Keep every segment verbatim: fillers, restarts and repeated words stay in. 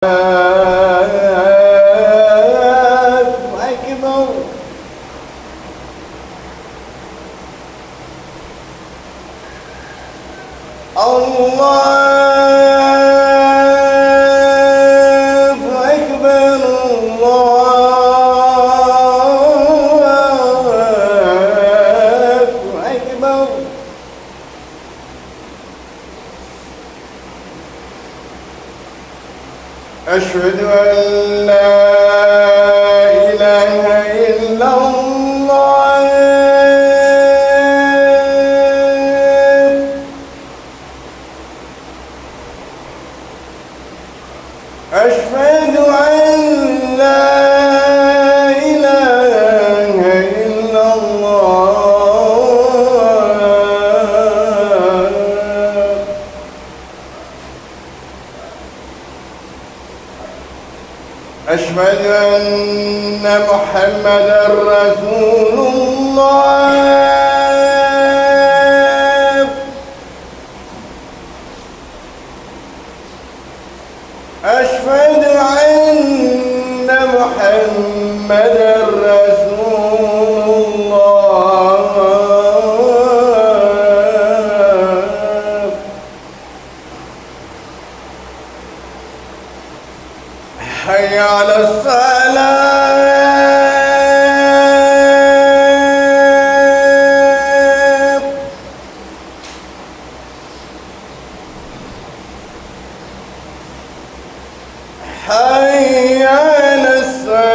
أكبر. الله أكبر، الله أكبر. أشهد أن لا إله إلا الله. أشهد أن لا إله إلا الله. أشهد أن محمدا رسول الله. أشهد أن محمدا رسول الله. حي على الصلاة. حي على الصلاة.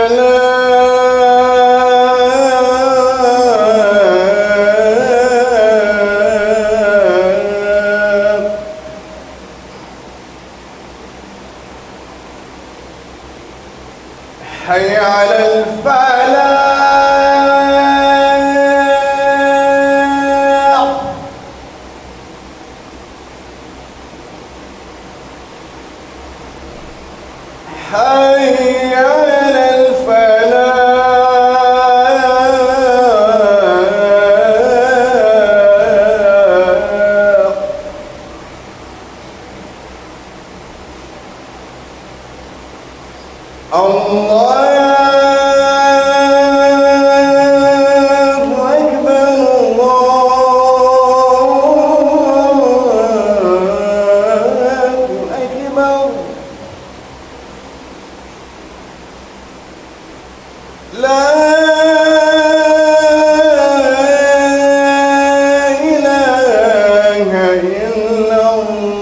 حي على الفلاح. حي على الفلاح. الله أكبر، الله أكبر. لا إله إلا الله.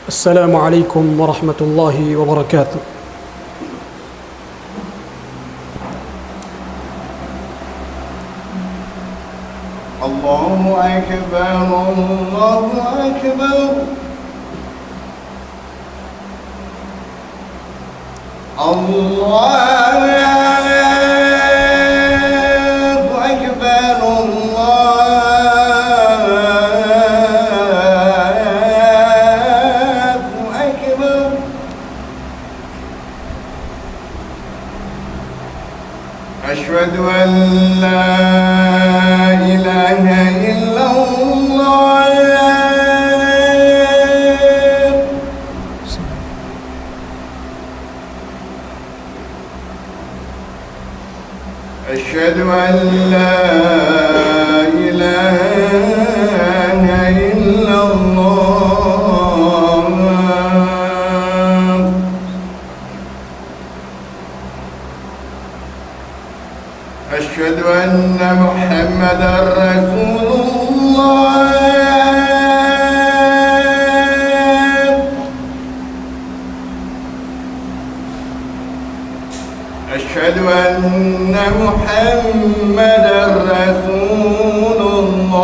السلام عليكم ورحمة الله وبركاته. الله أكبر، الله أكبر. الله أكبر، الله أكبر. أشهد أن لا إله إلا الله. أشهد أن لا إله إلا الله. أشهد أن محمدا رسول الله. أشهد أن محمدا رسول الله.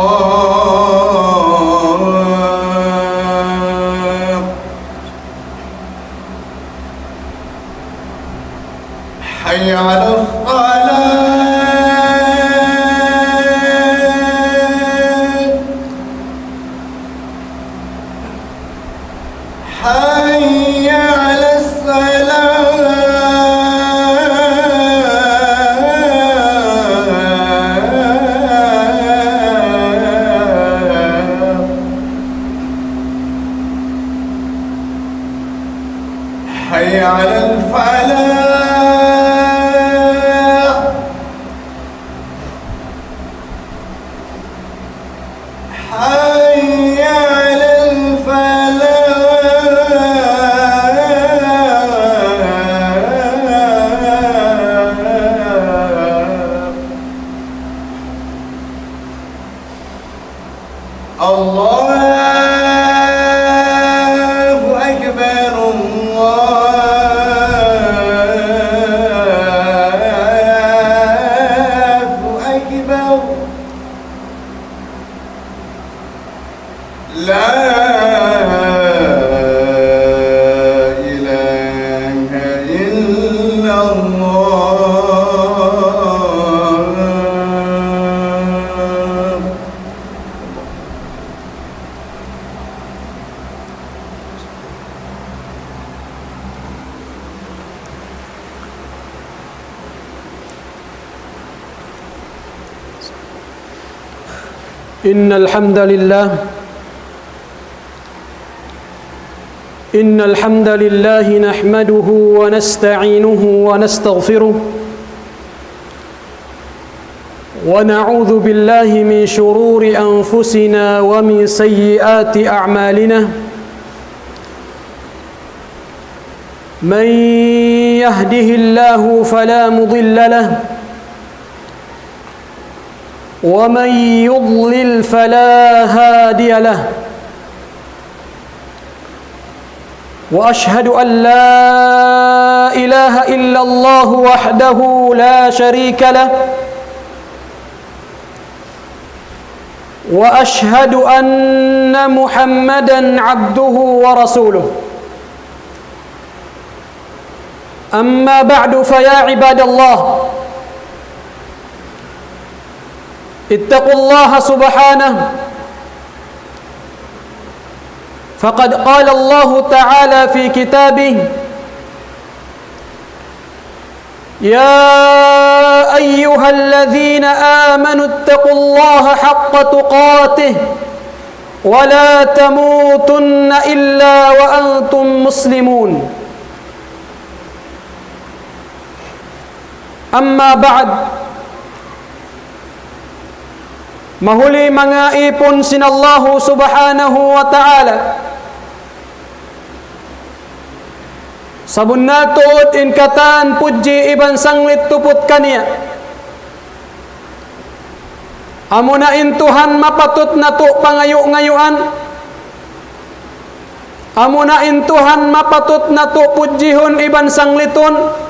حي على الصلاة. حي على الصلاة. حي على الفلاح. حي على الفلاح. الله أكبر، الله أكبر. لا إله إلا الله. إن الحمد لله، إن الحمد لله نحمده ونستعينه ونستغفره، ونعوذ بالله من شرور أنفسنا ومن سيئات أعمالنا. من يهده الله فلا مضل له، ومن يضلل فلا هادي له. وأشهد أن لا إله إلا الله وحده لا شريك له، وأشهد أن محمدا عبده ورسوله. أما بعد، فيا عباد الله، اتقوا الله سبحانه، فقد قال الله تعالى في كتابه: يا أيها الذين آمنوا اتقوا الله حق تقاته ولا تموتن إلا وأنتم مسلمون. أما بعد، mahuli manga īpun sin Allahu Subhanahu wa Ta'ala, sabunnal tuud in katan pudji iban sanglit tuput kaniya. Amuna in Tuhan mapatut natu' pangayu'-ngayuan. Amuna in Tuhan mapatut natu' pudjihun iban sanglitun.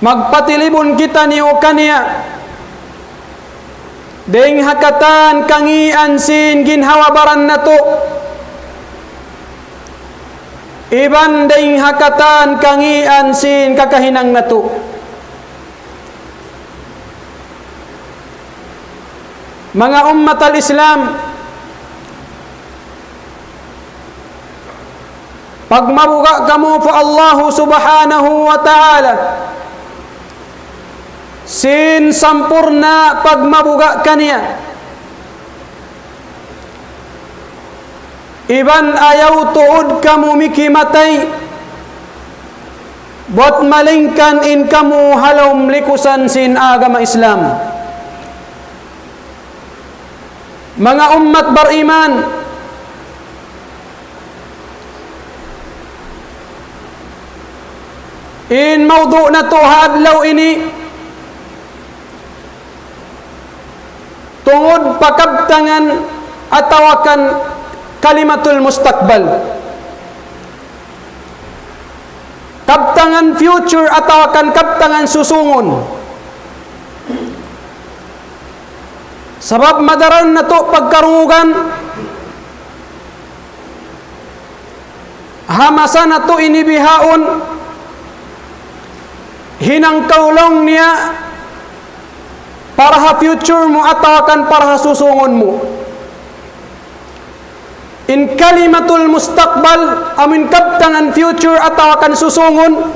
Magpatilibun kitaniyu kaniya dayng ha katan kangīan sin ginhawa-baran natu', iban dayng ha katan kangīan sin kakahinang natu'. Manga ummat al-Islam, pagmabuga' kamu pa Allahu Subhanahu wa Ta'ala sin sampurna' pagmabuga' kaniya. Iban ayaw tuud kamu mikimatay, bat malayngkan in kamu ha lawm likusan sin agama Islam. Manga ummat bariman, in mawdu' natu' ha adlaw ini, tungud pa kabtangan atawa kan kalimatul mustaqbal. Kabtangan future atawa kan kabtangan susungun. Sabab madaran natu' pagkarungugan, ha masa natu' ini bihaun, hinang kaw laung niya para ha future mu atawa kan para ha susungun mu. In kalimatul mustaqbal, amu in kabtangan future atawa kan susungun,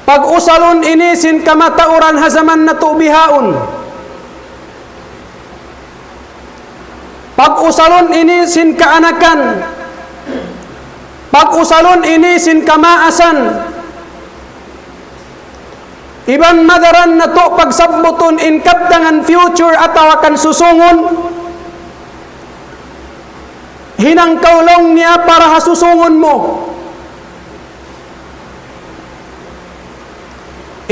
pag-usalun ini sin kamatauran ha jaman natu' bihaun. Pag-usalun ini sin kaanakan. Pag-usalun ini sin kamaasan. Iban madaran natu' pagsabbutun in kabtangan future atawa kan susungun. Hinang kaw laung niya para ha susungun mu.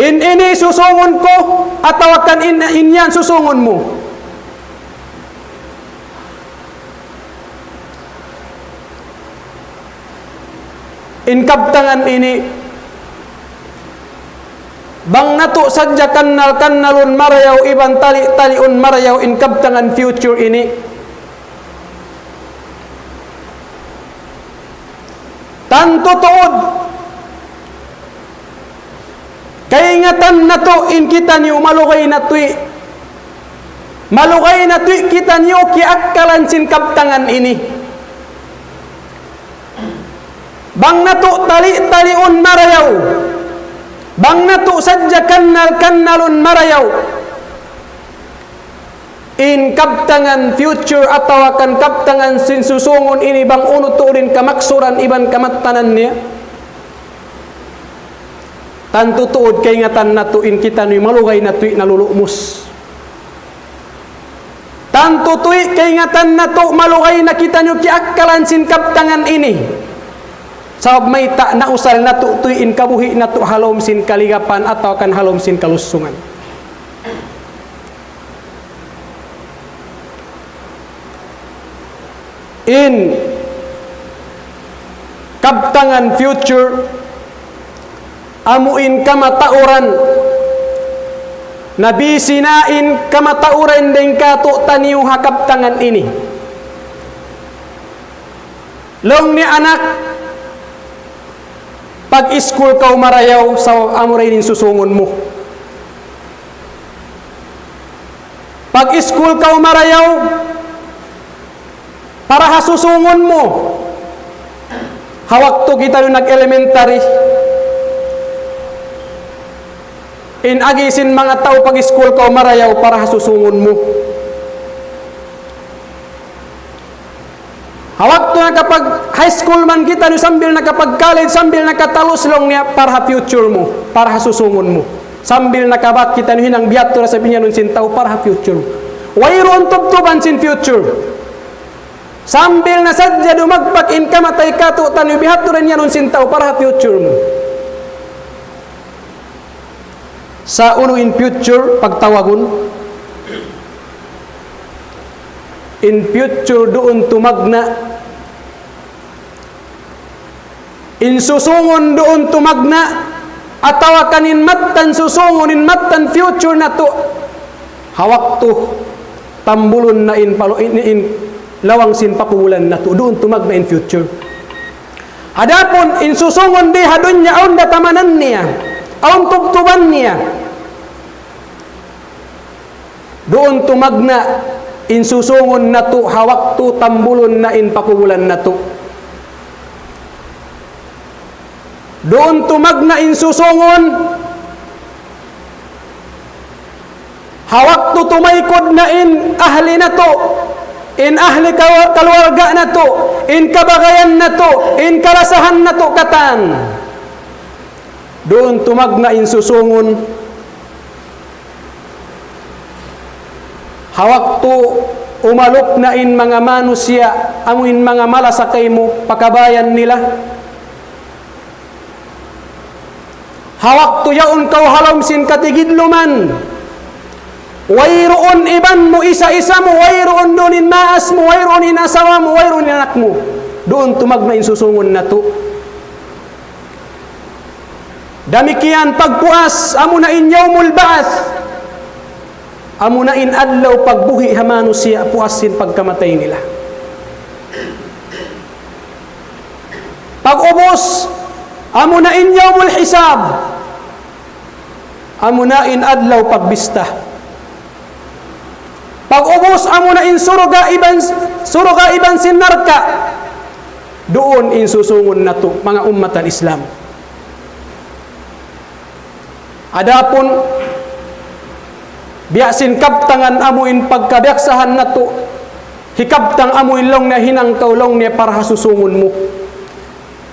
In ini susungun ku, atawa kan in, in yan susungun mu. In kabtangan ini, bang natu' sadja kannal-kannalun marayaw iban tali-taliun marayaw in kabtangan future ini. Tantu tuud, kaingatan natu' in kitaniyu malugay natu' i. Malugay natu' i kitaniyu kiyaakkalan sin kabtangan ini. Bang natu' tali-taliun marayaw. Bang natu' sadja kannal-kannalun marayaw. In kabtangan future atawa kan kabtangan sin susungun ini bang unu tuud in kamaksuran iban kamattanan niya. Tantu tuud kaingatan natu' in kitaniyu malugay natu' i nalulumus. Tantu tuud kaingatan natu' malugay na kitaniyu kiyaakkalan sin kabtangan ini. Sabab mayta' nausal natu' tuud in kabuhi' natu' ha lawm sin kaligapan atawa kan ha lawm sin kalusungan. In kabtangan future, amu in kamatauran, na bisi na in kamatauran dayn kātu'niyu ha kabtangan ini. Laung niya anak, pag-iskul kaw marayaw, sabab amura ini in susungun mu. Pag-iskul kaw marayaw, para ha susungun mu. Ha waktu kitaniyu nag-elementary, in agi sin manga tau, pag-iskul kaw marayaw para ha susungun mu. Ha waktu nakapag-high school man kitaniyu, sambil nakapag-college, sambil nakatalus, laung niya, para ha future mu, para ha susungun mu. Sambil nakabak kitaniyu hinang biya' ha yan, sa' biya' ha yan sin tau, para ha future mu. Wayruun tubtuban sin future. Sambil na sadja dumagpak in kamatay kātu'niyu, biya' ha yan sin tau, para ha future mu. Sa' unu in future pagtawagun? In future duun tumagna'. In susungun duun tumagna'. Atawa kan in mattan susungun, in mattan future natu'. Ha waktu tambulun na in palu-, in, in lawang sin pakubulan natu'. Duun tumagna' in future. Adapun in susungun di ha dunya, awn da tamanan niya, awn tubtuban niya. Duun tumagna' in susungun natu' ha waktu tambulun na in pakubulan natu'. Duun tumagna' in susungun ha waktu tumaykud na in ahli natu', in ahli kaw-, kaluwarga natu', in kabagayan natu', in kalasahan natu' katan. Duun tumagna' in susungun ha waktu umalup na in manga manusiya', amu in manga malasa kaymu, pa kabayan nila. Ha waktu yaun kaw ha lawm sin katigidluman, wayruun iban mu, isa-isa mu, wayruun duun in maas mu, wayruun in asawa mu, wayruun in anak mu. Duun tumagna' in susungun natu'. Damikkiyan pagpuas, amuna in yawmul ba'ath. Amuna in adlaw pagbuhi' ha manusiya' puas sin pagkamatay nila. Pag'ubus, amuna in yawmul hisab. Amuna in adlaw pagbista. Pag'ubus, amuna in surga' iban, surga' iban sin narka'. Duun in susungun natu', manga ummat al-Islam. Adapun biya' sin kabtangan amu in pagkabiyaksahan natu', hikabtang amu in laung niya hinang kaw laung niya para ha susungun mu.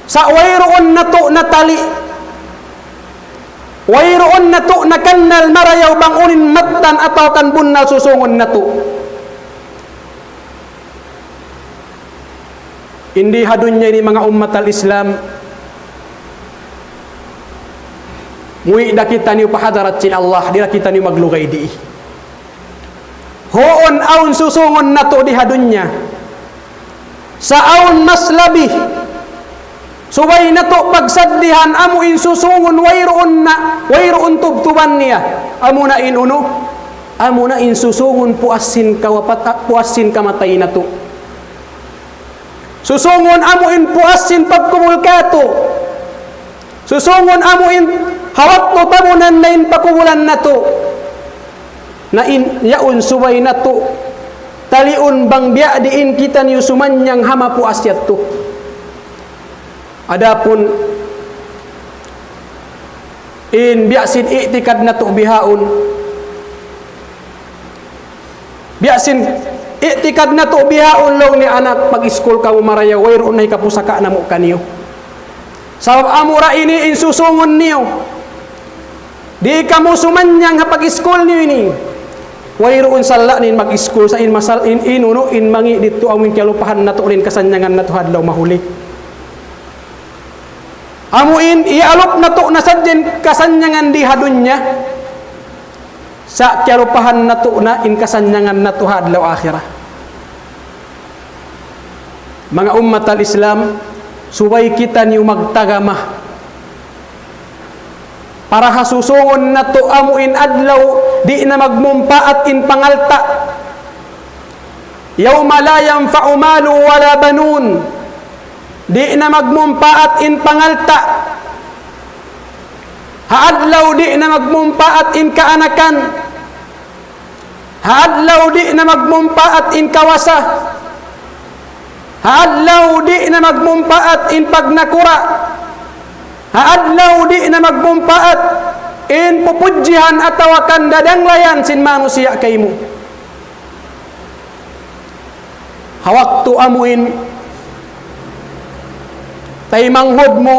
Sa' wayruun natu' natali', wayruun natu' nakannal marayaw bang unu in mattan atawa kan bunnal susungun natu'. Di ha dunya ini, manga ummat al-Islam, muwi' da kitaniyu pa hadarat sin Allah, di' da kitaniyu maglugay dii. Huun awn susungun natu' di ha dunya. Sa' awn mas labi. Subay natu' pagsaddihan amu in susungun wayruun na, wayruun tubtuban niya. Amuna in unu, amuna in susungun puas sin kawapat, puas sin kamatay natu'. Susungun amu in puas sin pagkubul katu'. Susungun amu in ha waktu tabunan na in pakubulan natu'. Na in yaun subay natu' taliun bang biya' diin kitaniyu sumanyang ha mapuas yadtu. Adapun in biya' sin i'tikad natu' bihaun, biya' sin i'tikad natu' bihaun laung niya anak, pag-iskul kamu marayaw, wayruun na hikapusaka' namu' kaniyu. Sabab amura ini in susungun niyu. Di' kamu sumanyang ha pag-iskul niyu ini. Wayruun sala' niyu in mag-iskul sa' in masal in, in unu, in mangi' didtu amu in kiyalupahan natu' in kasannyangan natu' ha adlaw mahuli. Amu in, iyalup natu' na sadja in kasannyangan di ha dunya. Sa' kiyalupahan natu' na in kasannyangan natu' ha adlaw akhirat. Manga ummat al-Islam, subay kitaniyu magtagama. Para ha susungun natu' amu in adlaw, di' na magmumpaat in pangalta'. يوم لا ينفع مال ولا بنون. Di' na magmumpaat in pangalta'. Ha adlaw di' na magmumpaat in kaanakan. Ha adlaw di' na magmumpaat in kawasa. Ha adlaw di' na magmumpaat in pagnakura'. Ha adlaw di' na magmumpaat in pupudjihan atawa kan dadanglayan sin manusiya' kaymu. Ha waktu amu in taymanghud mu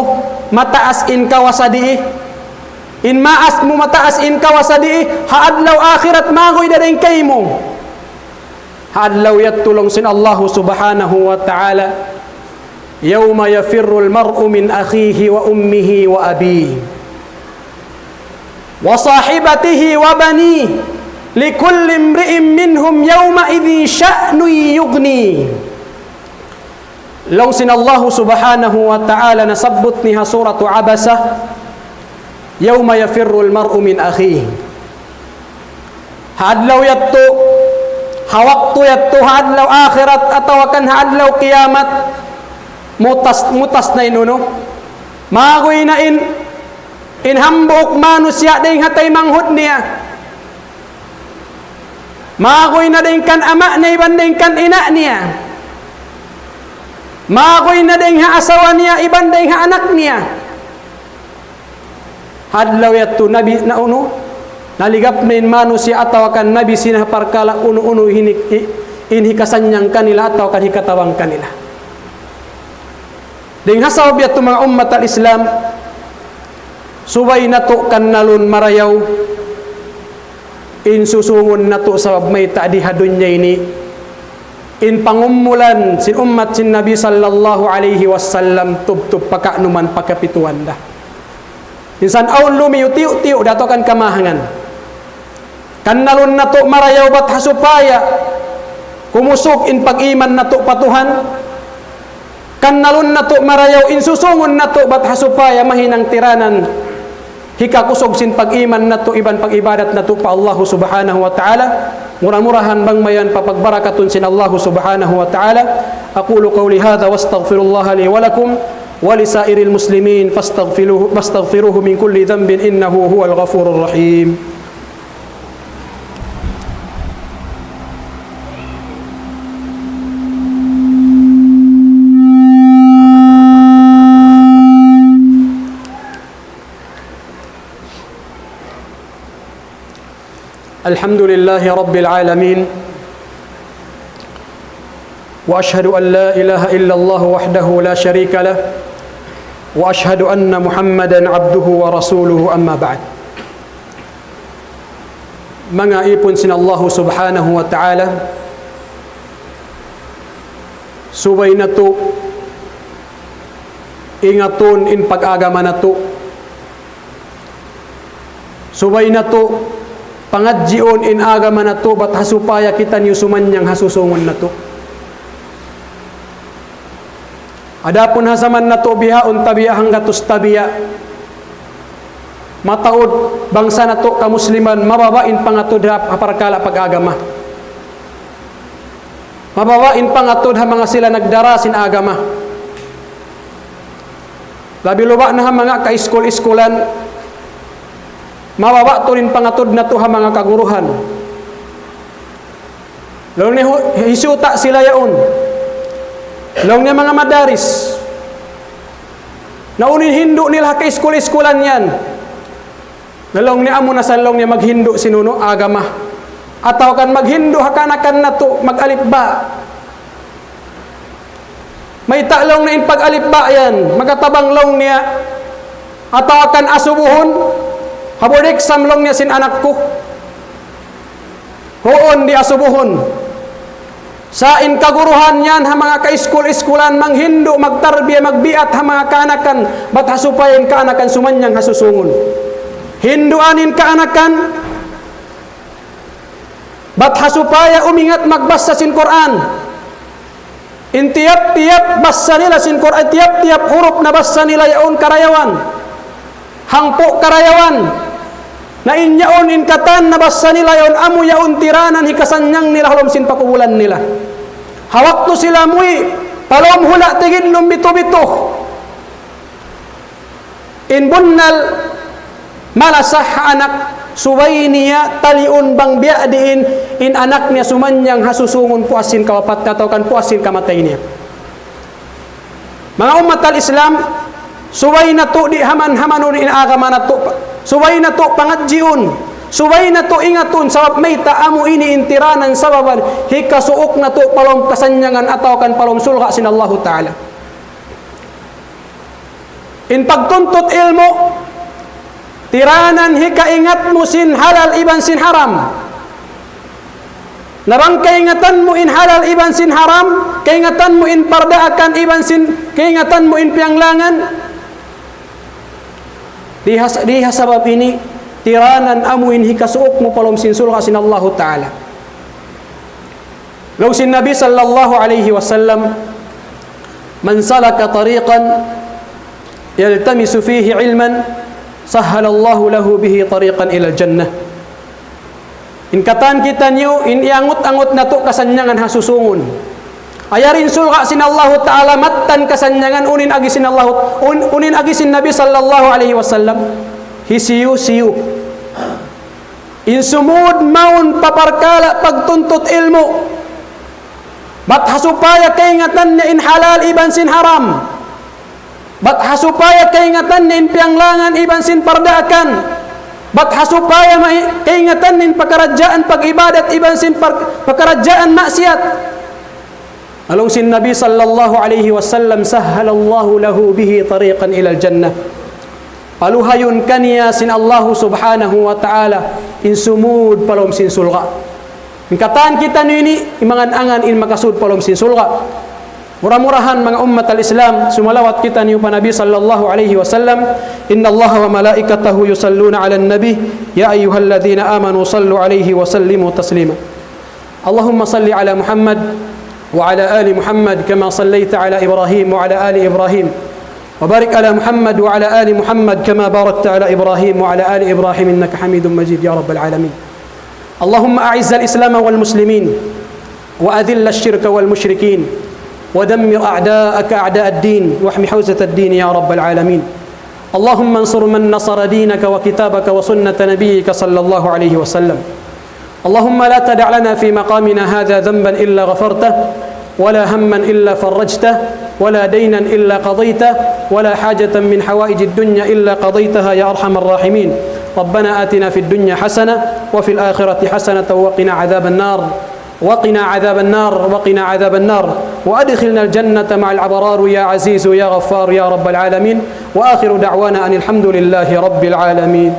mataas in kawasa dii, in maas mu mataas in kawasa dii, ha adlaw akhirat maguy da dayn kaymu. Ha adlaw yadtu laung sin Allahu subhanahu wa ta'ala, يوم يفر المرء من أخيه وأمه وأبيه وصاحبته وبنيه لكل امرئ منهم يومئذ شأن يغنيه. Laung sin Allahu subhanahu wa ta'ala nasabbut niya ha suratu Abasa, يوم يفر المرء من أخيه. Ha adlaw yadtu, ha waktu yadtu, ha adlaw akhirat, atawa kan ha adlaw kiyamat, mutas, mutas na in unu. Maguy na in, in hambuuk manusiya' dayn ha taymanghud niya. Maguy na dayn kan ama' niya iban dayn kan ina' niya. Maguy na dayn ha asawa niya iban dayn ha anak niya. Ha adlaw yadtu nabi na unu, naligap na in manusiya' atawa kan nabi sin ha parkala' unu-unu in hi-, i-, in hikasannyang kanila atawa kan hikatabang kanila. Dayn ha sabab yadtu manga ummat al-Islam, subay natu' kannalun marayaw in susungun natu' sabab mayta' di ha dunya ini in pangumulan sin ummat sin Nabi sallallahu alayhi wasallam tubtub paka'numan pakapituan da. Minsan awn lumiyu tiyu'-tiyu' da atawa kan kamahangan. Kannalun natu' marayaw bat ha supaya kumusug in pag-iman natu' pa Tuhan. kannalun natu' marayaw, in susungun natu' bat ha supaya mahinang tiranan hikakusug sin pag-iman natu' iban pag-ibadat natu' pa Allahu Subhanahu wa Ta'ala. Mura-murahan bang mayan papagbarakatun sin Allahu Subhanahu wa Ta'ala. أقول قولي هذا وأستغفر الله لي ولكم ولسائر المسلمين فاستغفروه، فاستغفروه من كل ذنب إنه هو الغفور الرحيم. الحمد لله رب العالمين، وأشهد أن لا إله إلا الله وحده لا شريك له، وأشهد أن محمدا عبده ورسوله، أما بعد. Manga ipun sin Allahu Subhanahu wa Ta'ala, subay natu' ingatun in pag-agama natu'. Subay natu' pangadjiun in agama natu' bat ha supaya kitaniyu sumannyang ha susungun natu'. Adapun ha jaman natu' bihaun tabiya' hanggatus tabiya', mataud bangsa natu' kamusliman, mababa' in pangatud ha, ha parkala' pag-agama. Mababa' in pangatud ha manga sila nagdara sin agama. Labi-labi na ha manga kaiskul-iskulan, mababa' tuud in pangatud natu' ha manga kaguruhan. Laung niya hu-, hisiyu ta sila yaun. Laung niya manga madaris. Na unu in hindu' nila ha kaiskul-iskulan yan. Na laung niya amuna sa laung niya maghindu' sin unu agama. Atawa kan maghindu' ha kaanakan natu' mag-alif ba. Mayta' laung niya in pag-alif ba yan, makatabang laung niya, atawa kan asubuhun, ha board exam laung niya sin anak ku. Huun di' asubuhun. Sa' in kaguruhan yan ha manga kaiskul-iskulan, manghindu', magtarbiya, magbiat ha manga kaanakan, bat ha supaya in kaanakan sumannyang ha susungun. Hinduan in kaanakan, bat ha supaya umingat magbasa sin Qur'an. In tiyap-tiyap basa nila sin Qur'an, tiyap-tiyap hurup nabasa nila yaun karayawan. Hangpu' karayawan. Na in yaun in katan nabasa nila yaun amu yaun tiranan hikasannyang nila ha lawm sin pakubulan nila. Ha waktu sila muwi', pa lawm hula' tigidlum bitu-bitu. In bunnal malasa ha anak, subay niya taliun bang biya' diin in anak niya sumannyang ha susungun puas sin kawapat atawa kan puas sin kamatay niya. Manga ummat al-Islam, subay natu' di' haman-hamanun in agama natu', subay natu' pangadjiun, subay natu' ingatun, sabab mayta' amu ini in tiranan sababan hikasuuk natu' pa lawm kasannyangan atawa kan pa lawm surga' sin Allahu Ta'ala. In pagtuntut ilmu', tiranan hikaingat mu sin halal iban sin haram. Na bang kaingatan mu in halal iban sin haram, kaingatan mu in pardaakan iban sin, kaingatan mu in piyanglangan. Di ha, di ha sabab ini, tiranan amu in hikasuuk mu pa lawm sin surga' sin Allahu Ta'ala. Laung sin Nabi sallallahu alayhi wasallam, من سلك طريقا يلتمس فيه علما سهل الله له به طريقا إلى الجنة. In katan kitaniyu, in iyangut-angut natu' kasannyangan ha susungun. Ayari in surga' sin Allahu Ta'ala mattan kasannyangan unu in agi sin Allahu, un-, unu in agi sin Nabi sallallahu alayhi wasallam. Hisiyu-siyu in sumud mawn pa parkala' pagtuntut ilmu'. Bat ha supaya kaingatan niya in halal iban sin haram. Bat ha supaya kaingatan niya in piyanglangan iban sin pardaakan. Bat ha supaya mai-, kaingatan niya in pakaradjaan pag-ibadat iban sin par-, pakaradjaan maksiat. Laung sin Nabi sallallahu alayhi wasallam, سهل الله له به طريقا إلى الجنة. Paluhayun kaniya sin Allahu Subhanahu wa Ta'ala in sumud pa lawm sin surga'. In katan kitaniyu ini, imangan-angan in makasud pa lawm sin surga'. Mura-murahan manga ummat al-Islam, sumalawat kitaniyu pa Nabi sallallahu alayhi wasallam, إن الله وملائكته يصلون على النبي يا أيها الذين آمنوا صلوا عليه وسلموا تسليما. اللهم صل على محمد وعلى آل محمد كما صليت على إبراهيم وعلى آل إبراهيم، وبارك على محمد وعلى آل محمد كما باركت على إبراهيم وعلى آل إبراهيم إنك حميد مجيد يا رب العالمين. اللهم أعز الإسلام والمسلمين، وأذل الشرك والمشركين، ودمر أعداءك أعداء الدين، واحم حوزة الدين يا رب العالمين. اللهم انصر من نصر دينك وكتابك وسنة نبيك صلى الله عليه وسلم. اللهم لا تدع لنا في مقامنا هذا ذنبا إلا غفرته، ولا هما إلا فرجته، ولا دينا إلا قضيته، ولا حاجة من حوائج الدنيا إلا قضيتها يا أرحم الراحمين. ربنا آتنا في الدنيا حسنة وفي الآخرة حسنة وقنا عذاب النار. وقنا عذاب النار، وقنا عذاب النار، وأدخلنا الجنة مع الأبرار يا عزيز يا غفار يا رب العالمين. وآخر دعوانا أن الحمد لله رب العالمين.